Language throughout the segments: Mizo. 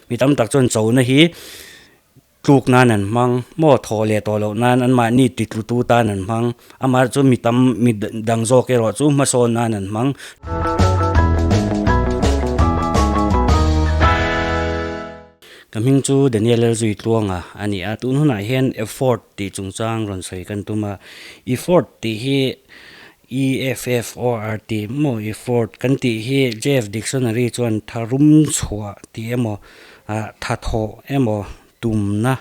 Mi tam tak chuan chona hi tluk nan an hmang maw thaw leh tawh loh nan anmahni ti tlu tu tan an hmang amaherawhchu chu mi tam mi dang zawk erawh chu hmasawn nan an hmang. Ka hming chu Daniel Lalzuitluanga a ni a, tun hunah hian effort tih chungchang rawn sawi kan tum a, effort tih hi EFFORT maw effort kan tih hi JF Dictionary chuan tharum chhuah tih emaw ah thathawh emaw tumna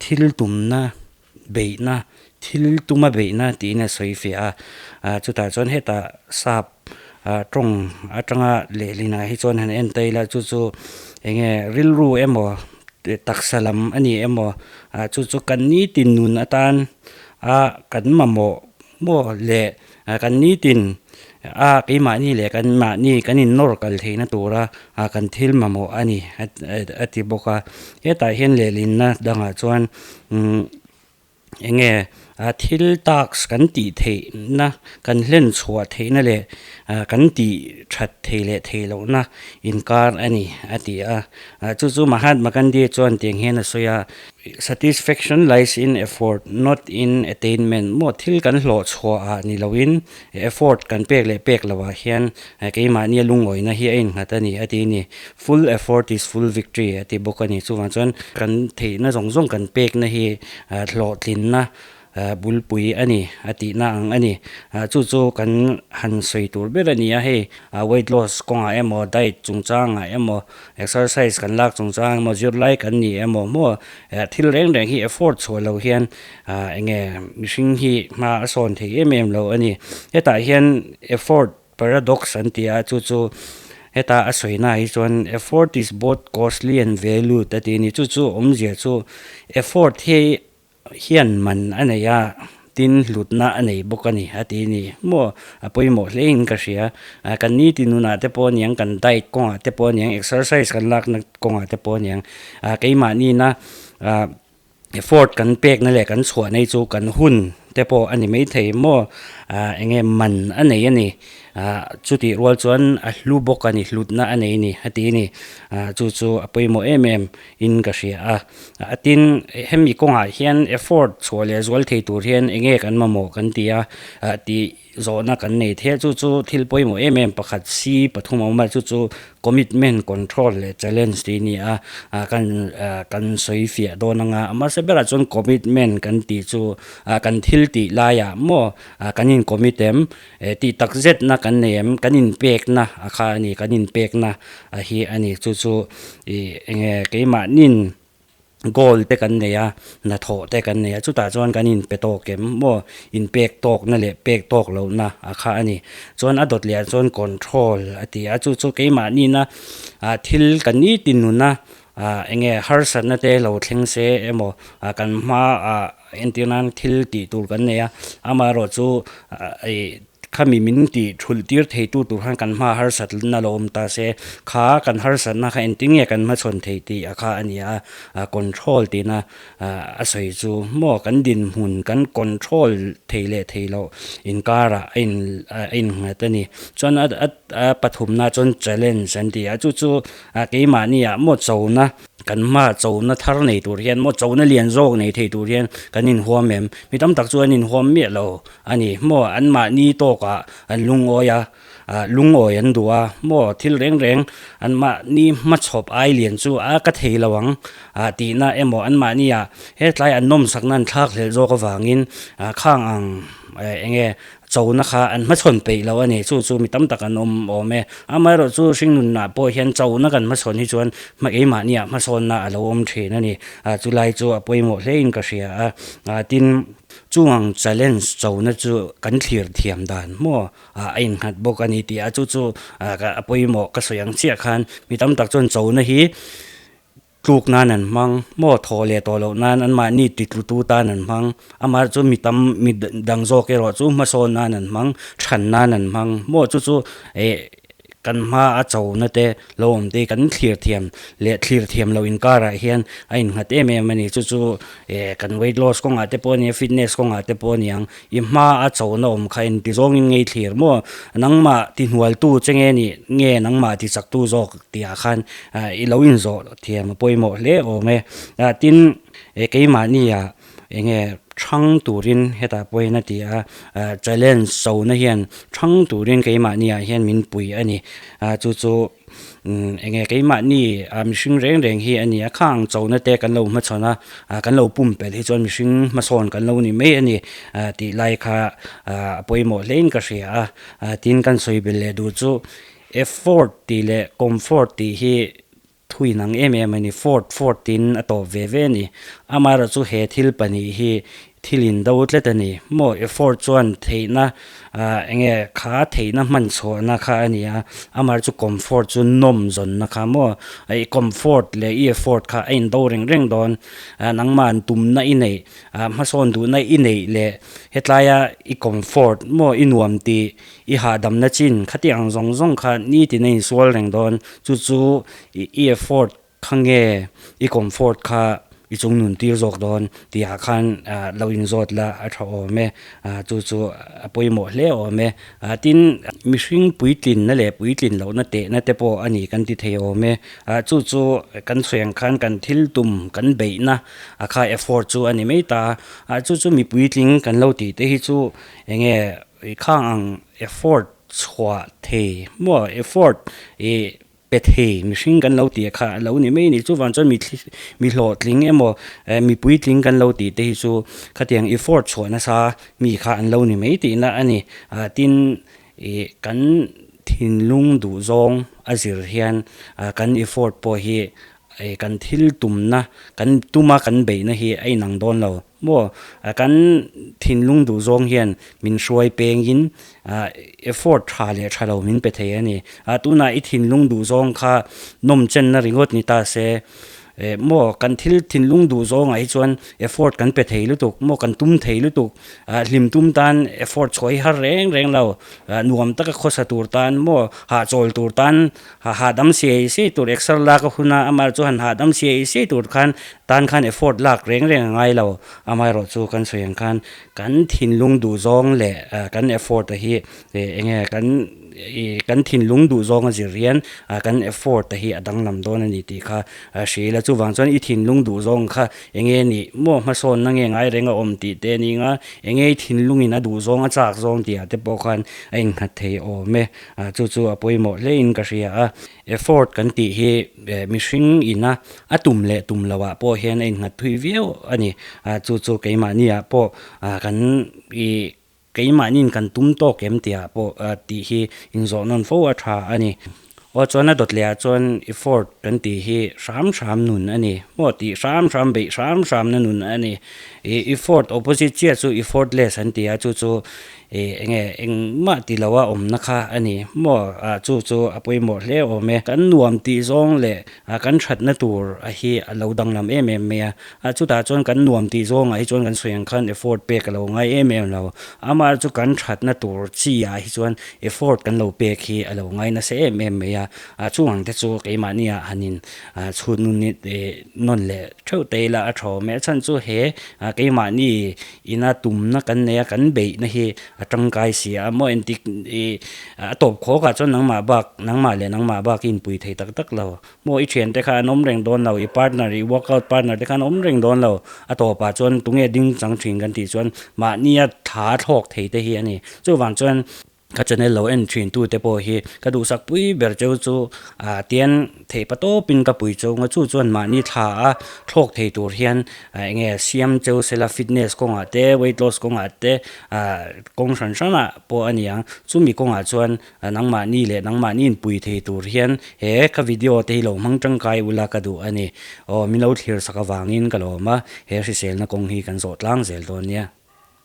thil tumna beihna thil tuma beihna tiin a sawi fiah a, ah chutah chuan hetah sap ah tawng atanga lehlinah hi chuan han en ta ila chu chu eng nge rilru emaw taksa lam a ni emaw ah chu chu kan nitin nun atan a kan mamawh Maw le kan nitin a keimahni leh kan mahni kan innawr kal theihna tura kan thil mamawh a ni a ti bawk a. Hetah hian lehlinna dangah chuan umm eng nge thil task kan tih theihna kan hlen chhuah theihna leh kan tih that thei leh theih lohna inkar a ni a ti a. Chu chu Mahatma Gandhi chuan tiang hian a sawi a. Satisfaction lies in effort, not in attainment maw thil kan hlawh chhuah ah ni loin effort kan pek leh pek lo ah hian keimahnia lungawina hi a innghat a ni a ti a ni. Full effort is full victory a ti bawk a ni. Chuvang chuan kan theihna zawng zawng kan pekna hi hlawhtlinna bulpui a ni a tihna ang a ni. Chu chu kan han sawi tur ber a ni a, hei weight loss kawngah emaw diet chungchangah emaw exercise kan lak chungchang emaw zirlai kan ni emaw maw thil reng reng hi effort chhuah lo hian eng nge mihring hi hma a sawn thei em em lo a ni. Hetah hian effort paradox an ti a, chu chu heta a sawi na hi chuan effort is both costly and valued a ti a ni. Chu chu awmzia chu effort hi hian man a nei a, tin hlutna a nei bawk a ni a ti ni maw a pawimawh hle in ka hria kan ni tinunah te pawh aniang kan diet kawngah te pawh aniang exercise kan lakna kawngah te pawh aniang keimahni na effort kan pekna leh kan chhuah nei chu kan hun te pawh a ni maithei maw eng nge man a nei a ni. Ah chutih rual chuan a hlu bawk a ni, hlutna a nei a ni a ti a ni. Ah chu chu a pawimawh em em in ka hria a. A tin hemi kawngah hian effort chhuah leh zual thei tur hian eng nge kan mamawh kan ti a, ah tih zawhna kan nei thei a. Chu chu thil pawimawh em em pakhat si pathum a awm a, chu chu commitment, control leh challenge tih a ni a. Ah kan ah kan sawi fiah dawn anga a hmasa berah chuan commitment kan tih chu ah kan thil tih laiah maw ah kan in commit em Eh tih tak zetna kan nei em? Kan inpekna a kha a ni, kan inpekna a hi a ni. Chu chu ih eng nge keimahnin goal te kan nei a, hnathawh te kan nei a, chutah chuan kan inpe tawk em maw? Inpek tawkna leh pek tawk lohna a kha a ni. Chuan a dawt leh ah chuan control a ti a, chu chu keimahnin a ah thil kan nitin nuna ah eng nge harsatna te lo thleng se emaw ah kan hma ah Entir nan thil tih tur kan nei a, amaherawh chu ih khami min tih thulh tir thei tu tur khan kan hma harsatna lo awm ta se, kha kan harsatna kha engtin nge kan hmachhawn thei tih a kha a ni a, control tihna a sawi chu maw kan dinhmun kan control thei leh thei loh inkarah a in a innghat a ni. Chuan a pathumna chuan challenge an ti a, chu chu keimahniah maw chona. Kan hma chona thar nei tur hian maw chona lian zawk nei thei tur hian kan inhuam em? Mi tam tak chu an inhuam miah lo a ni. Maw anmahni tawkah an lungawi a, ah lungawi an duh a, maw thil reng reng anmahni hmachhawp ai lian chu a ka thei lo ang ah tihna emaw anmahni ah hetlai an nawmsakna an thlak hlelh zawk avangin ah khang ang eng nge Chona kha an hmachhawn peih lo a ni. Chu chu mi tam tak an awm awm e. Amaherawh chu hringnunah pawh hian chona kan hmachhawn hi chuan hma keimahniah hmasawnna a lo awm thin a ni. Ah chulai chu a pawimawh hlein ka hria a. Ah tin, chungang challenge chona chu kan thlir thiam dan maw ah a innghat bawk a ni tih a. Chu chu ah a pawimawh ka sawi ang chiah khan mi tam tak chuan chona hi Tluk nan an hmang, maw thaw leh tawh loh nan anmahni titlutu tan an hmang, amah chu mi tam mi dang zawk erawh chu hmasawn nan an hmang, chhan nan an hmang, maw chu chu eh Kan hma a chona te lo awm te hi kan thlir thiam leh thlir thiam loh inkarah hian a innghat em em a ni. Chu chu eh kan weight loss kawngah te pawh a nia, fitness kawngah te pawh a ni ang. I hma a chona awm kha inti zawngin ngei thlir maw? Nangmah ti hnualtu che nge nih nge nangmah ti chaktu zawk tihah khan i lo inzawh thiam a pawimawh hle awm e. Tin, keimahniah Enge thang turin hetah pawhin a ti a, challenge chona hian thang turin keimahni ah hian min pui a ni. Chu chu enge keimahni mihring reng reng hi a ni a, khang chona te kan lo hmachhawn a, kan lo pumpelh hi chuan mihring hmasawn kan lo ni mai a ni tih lai kha a pawimawh hlein ka hria a. Tin kan sawi belh leh duh chu effort tih leh comfort tih hi Thui nang em em a ni, Ford Ford tiin a tawp ve ve a ni. Amaherawhchu he thil pahnih hi thil in do tlat a ni. Maw effort chuan theihna ah enge kha theihna hman chhuahna kha a ni a, amaherawhchu comfort chu nawm zawnna kha maw i comfort leh i effort kha a in do reng reng dawn. Nangmah tumna i neih ah hmasawn duhna i neih leh hetlaia i comfort maw i nuam tih I hahdamna chin khati ang zawng zawng kha nitin a insual reng dawn. Chu chu i effort kha nge i comfort kha i chung nun tir zawk dawn tihah khan lo inzawt la a tha awm e. Chu chu a pawimawh hle awm e. Tin, mihring puitlinna leh puitlin lohna tehna te pawh a ni kan ti thei awm e. Chu chu kan sawi ang khan kan thil tum kan beihna a kha effort chu a ni mai ta. Chu chu mi puitling kan lo tih te hi chu enge I khang ang effort chhuah thei maw effort ih pe thei mihring kan lo tih kha a lo ni mai a ni. Chuvang chuan mi mi hlawhtling emaw mi puitling kan lo tih te hi chu khatiang effort chhuah nasa mi kha an lo ni mai tihna a ni. Tin ih kan thinlung duhzawng a zir hian kan effort pawh hi kan thil tumna kan tuma kan beihna hi a inang dawn lo. Maw, kan thinlung duh zawng hian min hruai pengin effort tha leh tha lo min pe thei a ni. Tunah i thinlung duh zawng kha nawm chenna ringawt ni ta se, maw kan thil thinlung duh zawngah hi chuan effort kan pe thei lutuk, maw kan tum thei lutuk, hlim tum tan effort chhuah hi har reng reng lo, nuam taka khawsa tur tan maw hahchawl tur tan Ha hahdam siai siai tur exer lak a hun a, amah chu han hahdam siai siai tur khan tan khan effort lak reng reng a ngai lo. Amaherawh chu kan sawi ang khan kan thinlung duhzawng leh kan effort a hi eng nge kan kan thinlung duhzawng a zir hian kan effort a hi a danglam dawn a ni tih kha hria ila. Chuvang chuan i thinlung duhzawng kha eng nge nih maw hmasawnna nge ngai reng a awm tih te a ni nga, eng nge i thinlungin a duhzawng a chak zawng tih ah te pawh khan a innghat thei awm e. Chu chu a pawimawh hlein ka hria a, effort kan tih hi mihring ina a tum leh tum loh ah pawh hian a innghat thui viau a ni. Chu chu keimahni ah pawh kan ih keimahniin kan tum tawk em tih ah pawh tih hi inzawh nawn fo a tha a ni. Aw chuan a dawt leh ah chuan effort kan tih hi hram hram nun a ni maw tih hram hram beih hram hram na nun a ni. Ih effort opposite chiah chu effortless an ti a chu chu Ih enge engmah ti lo a awmna kha a ni maw? Ah chu chu a pawimawh hle awm e. Kan nuam tih zawng leh kan thatna tur a hi a lo danglam em em mai a. Ah chutah chuan kan nuam tih zawngah hi chuan kan sawi ang khan effort pek a lo ngai em em lo. Amah chu kan thatna tur chi ah hi chuan effort kan lo pek hi a lo ngai nasa em em mai a. Ah chungah te chu keimahni ah han in chhut nun nawn leh theuh te ila a tha awm e. A chhan chu he keimahni Ina tumna kan nei a, kan beihna hi a tangkai si a, maw entik i a tawp khawkah chuan nangmah bak, nangmah leh nangmah bak i inpui thei tak tak lo. Maw i thiante kha an awm reng dawn lo, i partner, i workout partner te kha an awm reng dawn lo. A tawpah chuan tunge ding chang thin kan tih chuan mahnia tha thlawk thei te hi a ni. Chuvang chuan Ka channel lo en thin tu te pawh hi ka duhsak pui ber cheu chu ah tian theih pa tawpin ka pui cheu nga chu chuan mahni thla a thlawk thei tur hian eng nge siam cheu sela fitness kawngah te weight loss kawngah te ah kawng hran hran ah pawh a ni ang chumi kawngah chuan nangmahni leh nangmahni inpui thei tur hian he ka video te hi lo hmang tangkai ula ka duh a ni aw min lo thlir sak avangin ka lawm a he hriselna kawng hi kan zawh tlang zel dawn nia.